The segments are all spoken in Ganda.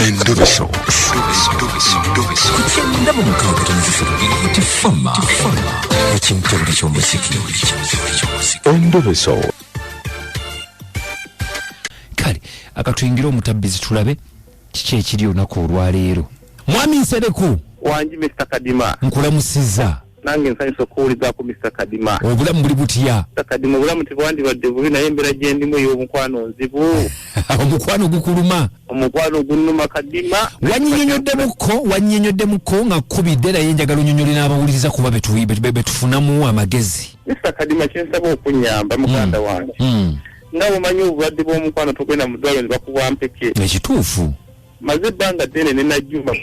Endobeso. Ku 96.3 Tifama ekimtebule ky'omuziki. Endobeso. Kale akatuyingire omutabbizi tulabe kiki ekiri olunaku olwaleero. Mwami Nsereko. Wangi Mr Kadima. Nkulamusizza. Nange nsanyusa okuwulizaako Mr Kadima. Obulamu buli butya? Mr Kadima, obulamu tebwandibadde bubi, naye embeera gye ndimu ey'omukwano nzibu. Omukwano gukuluma? Omukwano gunnuma, Kadima. Wanyinyonyoddemukko nga kkubidde, naye njagala onyonyole n'abawuliriza kuba betufunamu amagezi. Mr Kadima, kyensaba okunnyamba, muganda wange, nga bw'omanyi obulwadde bw'omukwano, togenda mu ddwaliro ne bakuwa mpeke. Ekituufu. Maze ebbanga ddene ne Najjuma.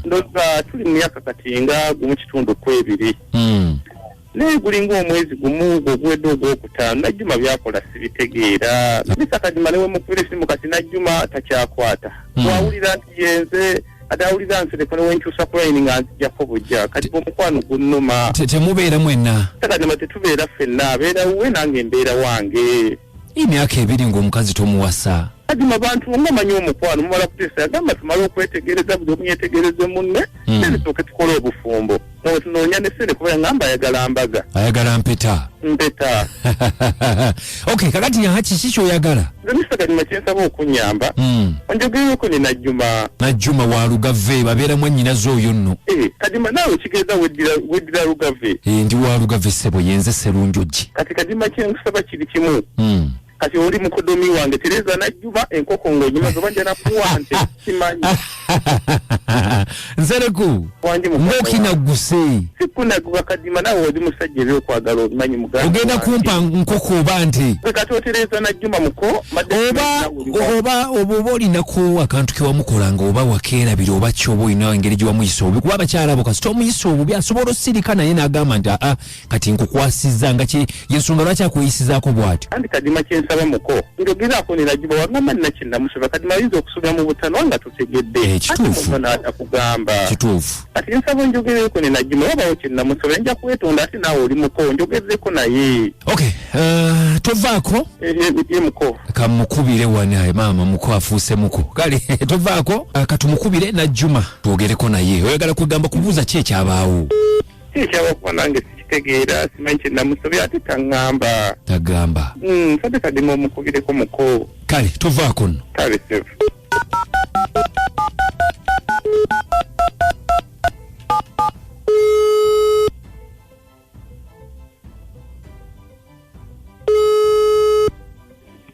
Ndowooza tuli mu myaka kati nga 1.2. Naye gulinga omwezi gumu ogwedde ogwokutaano, Najjuma byakola sibitegeera. Mr Kadima, ne wemukubira esimu kati Najjuma takyakwata. Wawulira nti yenze, ate awulira Nsereko, ne wenkyusa ku layini nga nzijjako bujja. Kati omukwano gunnuma. Temubeera mwenna? Mr Kadima, tetubeera ffenna, abeera wuwe nange embeera wange. Emyaka 2 ng'omukazi tomuwasa? Kadima, bantu nga manyi omukwano mumala kuteesa, yagamba tumale okwetegereza, buli omu yetegereze munne, then tusooke tukole obufumbo nga bwe tunoonya ne ssente, kuba yangamba ayagala mbaga. Ayagala mpeta. Mpeta. Okay, kakati yaha kiki kyoyagala? Nze Mr Kadima, kyensaba okunyamba, onjogereko ne Najjuma. Najjuma wa Lugave, babeera mwannyinaze oyo nno. Eh, Kadima, naawe kigeza weddira Lugave. Eh, ndi wa Lugave ssebo, yenze Serunjogi. Kati Kadima, kyenkusaba kiri kimu. Kati oli mukodomi wange, tereza Najjuma, enkoko ng'ogimaze, oba nja nakuwa nte simanyi. Nsereko. Wangi, mukwano. Ng'okinagguse. Sikunaguka Kadima, naawe oli musajja, ebyokwagala obimanyi, muganda Ogenda wange. kumpa nkoko oba nte? Gwe kati otereeza Najjuma muko madde. Oba olinako akantu kewamukola nga oba wakeerabira oba ki, oba olina engeri gye wamuyisa obubi, kuba abakyala abo kasita omuyisa obubi asobola osirika naye n'agamba nti aa, kati nkukwasizza, nga yensonga lwaki akweyisizaako bw'atyo. Anti Kadima, kyensaba muko, njogerako ne Najjuma, wagamba nina kyenamusoba. Kadima, ayinza okusobya mu butano nga tutegedde. Eh, kituufu. Ate omuntu n'atakugamba. Kituufu. Kati nsaba onjogereko ne Najjuma, wabawo kyenamusoba nja kwetonda, ate naawe oli muko, njogereko naye. Okay, tovaako. Eh, eh, ye muko. Kamukubire wano. Aye maama, muko afuuse muko. Kale tovaako. Katumukubire Najjuma twogereko naye. Oyagala kugamba kubuuza ki ekyabaawo? Si ekyaba, kuba nange sikitegeera, simanyi kyenamusobya, ate taŋŋamba. Tagamba. Nsabye Kadima omukubireko muko. Kale tovaako nno. Kale sefu.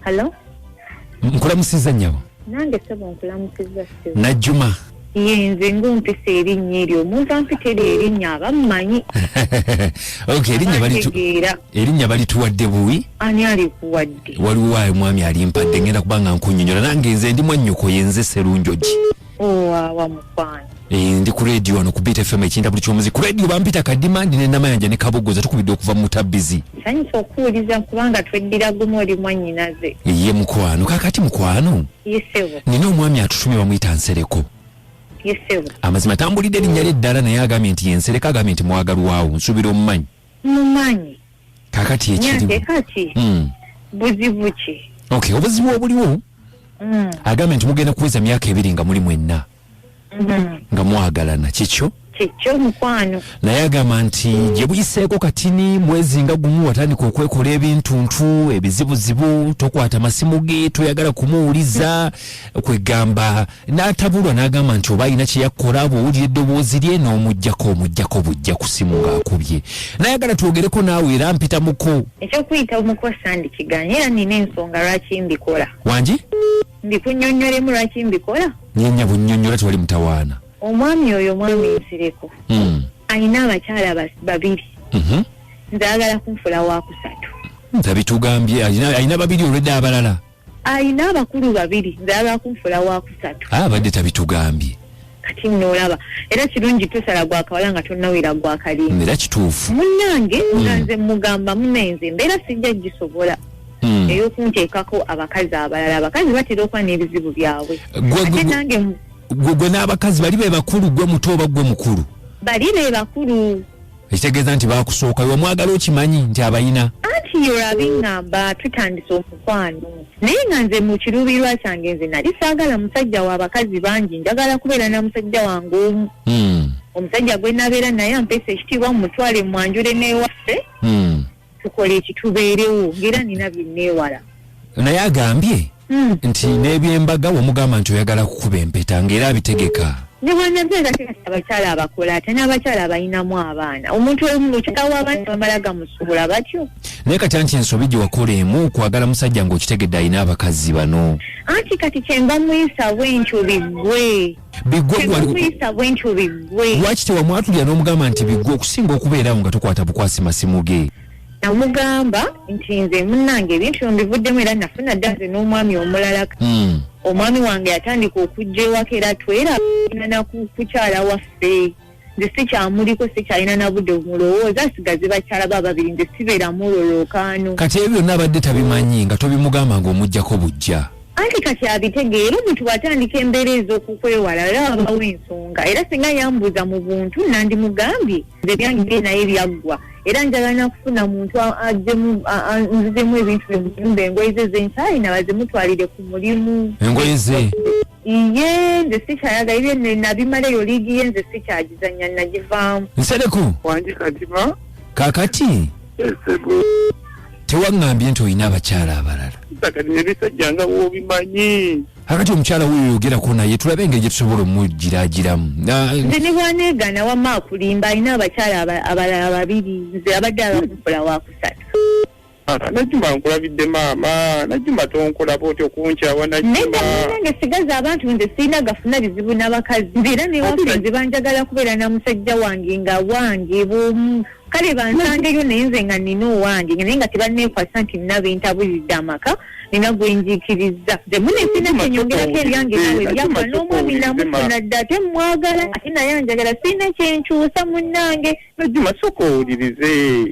Hello? Nkulamusiza nnyabo. Nange ssebo nkulamusizza ssebo. Najjuma? Ye nze, ng'ompisa erinnya eryo, omuntu ampita eryo erinnya aba mmanyi. Okay, erinnya balitu Bantegeera. Erinnya balituwadde buwi. Ani alikuwadde? Waliwo ayo mwami alimpadde, ngenda kuba nga nkunnyonnyola. Nange nze ndi mwannyoko, yenze Serunjogi. Owawa mukwano. Eh, ndi ku radio wano ku Beat FM, ekintabuli ky'omuziki. Ku radio bampita Kadima, ndi ne Namayanja ne Kabogoza, tukubidde okuva mu Mutabbizi. Nsanyusa okuwuliza kubanga tweddira gumu, oli mwannyinaze. Ye mukwano. Kakati mukwano, Ye ssebo. nina omwami atutumye, bamuyita Nsereko. Ye ssebo. Amazima tambulidde erinnya lye eddala, naye agambye nti ye Nsereko, agambye nti mwagalwawo, nsuubira omumanyi. Mumanyi. Kakati ekiriwo, Nyante kati buzibu ki? Okay, obuzibu obuliwo, agambye nti mugenda kuweza myaka 2 nga muli mwenna nga mwagalana, kikyo? Kikyo mukwano. Naye agamba nti gye buyiseeko katini, mwezi nga gumu, watandika okwekola ebintuntu ebizibuzibu, tokwata masimu ge, toyagala kumuwuliza, kwegamba n'atabulwa n'agamba nti oba alina kyeyakola, bw'owulira eddoboozi lye n'omuggyako, omugyako bujja ku simu ng'akubye. Nayagala twogereko naawe, era mpita muko. Ekyokuyita muko sandikiganye, era nina ensonga lwaki mbikola. Wangi? Mbikunyonnyolemu lwaki mbikola. Nyenya bunnyonnyola, tewali mutawaana. Omwami oyo, omwami Nsereko, alina abakyala babiri. Nze ayagala kunfula wakusatu. Tabitugambye, alina babiri olwedde abalala? Alina abakulu babiri, nze ayagala kunfula wakusatu. Ah, abadde tabitugambye. Kati nno olaba era kirungi tosala gwakawala nga tonnawera gwakalinda. Era kituufu. Munnange, nga nze mugamba, munnaye, embeera sijja gisobola ey'okunteekako abakazi abalala. Abakazi batera okuba n'ebizibu byabwe. Ate nange Gwe n'abakazi bali be bakulu, gwe muto oba gwe mukulu? Bali be bakulu. Ekitegeeza nti bakusooka, wamwagala okimanyi nti abayina. Anti olwabiŋŋamba tutandise omukwano, naye nga nze mu kiruubirirwa kyange nze nali saagala musajja wa bakazi bangi, njagala kubeera na musajja wange omu. Omusajja gwe nabeera naye ampeesa ekitiibwa, mumutwale mwanjule n'ewaffe, tukole ekitubeerewo, ng'era nina bye neewala. Naye agambye nti n'ebyembaga wamugamba nti oyagala kukuba empeta, ng'era abitegeka. Ne bwanabyega abakyala abakola, ate n'abakyala abalinamu abaana, omuntu omukyala w'abaana bamala gamusobola batyo. Naye kati anti ensobi gye wakola emu kwagala musajja ng'okitegedde alina abakazi bano. Anti kati kyenva muyisa bwentyo biggwe. Biggwe. Muyisa bwentyo biggwe. Lwaki tewamwatulira n'omugamba nti biggwe, okusinga okubeerawo nga tokwata bukwasi masimu ge? Namugamba nti nze munnange ebintu mbivuddemu, era nafuna dda nze n'omwami omulala. Omwami wange yatandika okujja ewaka, era twerabina kukyala waffe. Nze sikyamuliko, sikyalina na budde bumulowooza, asigaze bakyala ba babiri, nze sibeeramu olwolwokaano. Kati ebyo byonna abadde tabimanyi nga tobimugamba ng'omuggyako bujja? Anti kati abitegeera, omuntu bw'atandika embeera ez'okukwewala era wabawo ensonga. Era singa yambuuza mu buntu nandimugambye nze byange naye byaggwa, era njagala nakufuna muntu nzizemu ebintu bye mu nyumba, engoye ze zenkyalina bazimutwalire ku mulimu. Engoye ze? Iye, nze sikyayagala ebyo, nabimala eyo liigi ye nze sikyagizanya, nagivaamu. Nsereko. Wangi Kadima. Kakati tewaŋŋambye nti olina abakyala abalala? Kati ebisajja nga bw'obimanyi. Akati omukyala wuyo yogerako naye tulabe engeri gye tusobola omugiragiramu. Nze ne bwaneegaana wamma akulimba, alina abakyala abalala babiri, nze abadde abakukola wakusatu. Najjuma nkulabidde maama, Najjuma tonkolaba otyo okunkyawa Najjuma. Nedda munnange, sigaza abantu, nze sirina gafuna bizibu n'abakazi. Nze era newaffe nze banjagala kubeera na musajja wange nga wange bw'omu. Kale bansangeyo naye nze nga nina owange, naye nga tebanneekwasa nti nina bentabulidde amaka, nina gwe njiikirizza. Nze mune sirina kyenyongerako ebyange naawe byakwa, n'omwami namufuna dda, ate mwagala ate naye anjagala, sirina kyenkyusa munnange. Najjuma sooka owulirize.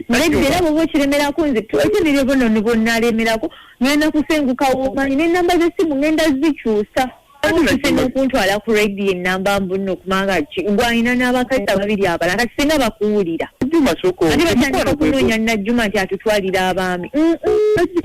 Nedda era bw'oba okiremerako nze ate bono ne bonnalemerako ngenda kusenguka w'omanyi, n'ennamba z'essimu ngenda zikyusa. Otuse n'okuntwala ku rediyo ennamba mbunno kubanga gwalina n'abakazi ababiri abalala, kati singa bakuwulira. Ate batandika okunoonya Najjuma nti atutwalira abaami.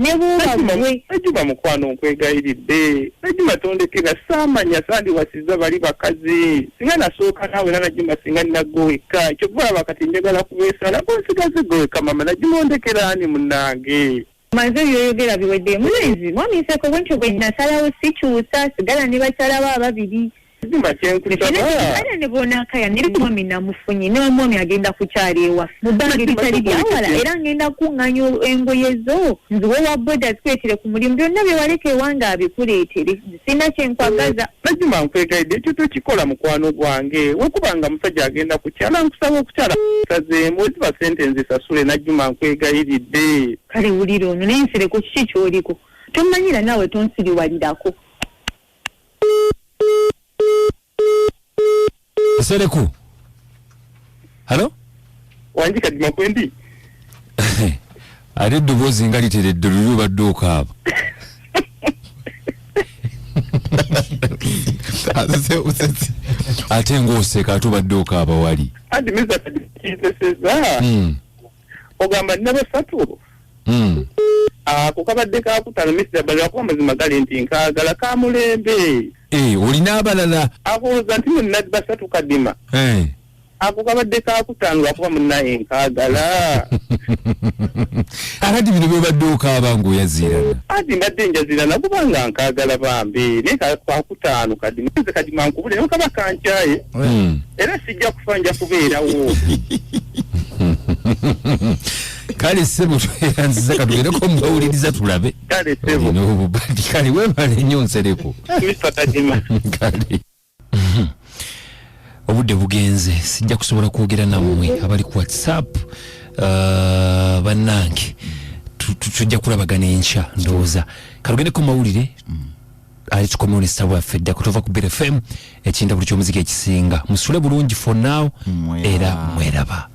Ne bw'oba gwe. Najjuma mukwano nkwegayiridde. Najjuma tondekera, saamanya sandiwasizza bali bakazi. Singa nasooka naawe era Najjuma singa nina gwe wekka. Kyova olaba kati njagala kubeesala nsigaze gwe wekka maama. Najjuma ondekera ani munnange? Maze byoyogera biwedde. Mulenzi mwami Nseko bwentyo bwe nasalawo sikyusa, sigala ne bakyala bo ababiri. Najjuma kyenkusaba. Era ne bw'onaakaya naye mwami namufunye, ne mwami agenda kukyala ewaffe. Mu bbanga eritali lyawala era ngenda kuŋŋaanya engoye zo nziwe wa boda zikuleetere ku mulimu, byonna bye waleka ewange abikuleetere. Sirina kyenkwagaza. Najjuma nkwegayiridde ekyo tokikola mukwano gwange. Wekubanga musajja agenda kukyala nkusaba okukyala sazeemu, weziba ssente nzisasule. Najjuma nkwegayiridde. Kale wulira ono naye Nsereko kiki ky'oliko? Tommanyira naawe tonsiriwalirako. Nsereko. Halo? Wangi Kadima kwendi. Ate eddoboozi nga literedde luli obadde okaaba. Ate ng'oseka ate obadde okaaba wali. Anti Mr. Kadima kinseseza. Ogamba nina basatu. Ako kabadde kakutaano Mr. Balala kuba amazima gali nti nkaagala kamulembe. Olina abalala. Akulowooza nti nina basatu Kadima. Ako kabadde kakutaano lwakuba munnaye nkaagala. Akati bino byobadde okaaba ng'oyaziirana. Anti mbadde njaziirana kubanga nkaagala bambi, naye kakutaano Kadima. Nze Kadima nkubule naye kaba kankyaye. Era sijja kufa nja kubeerawo. Kale ssebo tweyanziza, katugereko mubawuliriza tulabe. Kale ssebo. Olina obubadi, kale weebale nnyo Nsereko. Mr. Kadima. Kale. Obudde bugenze, sijja kusobola kwogera nammwe abali ku WhatsApp. Bannange tujja kulabagana enkya ndowooza. Katugendeko mu mawulire ali tukomewo ne ssabo yaffe ddako tova ku Beat FM, ekintabuli ky'omuziki ekisinga. Musule bulungi for now, era mweraba.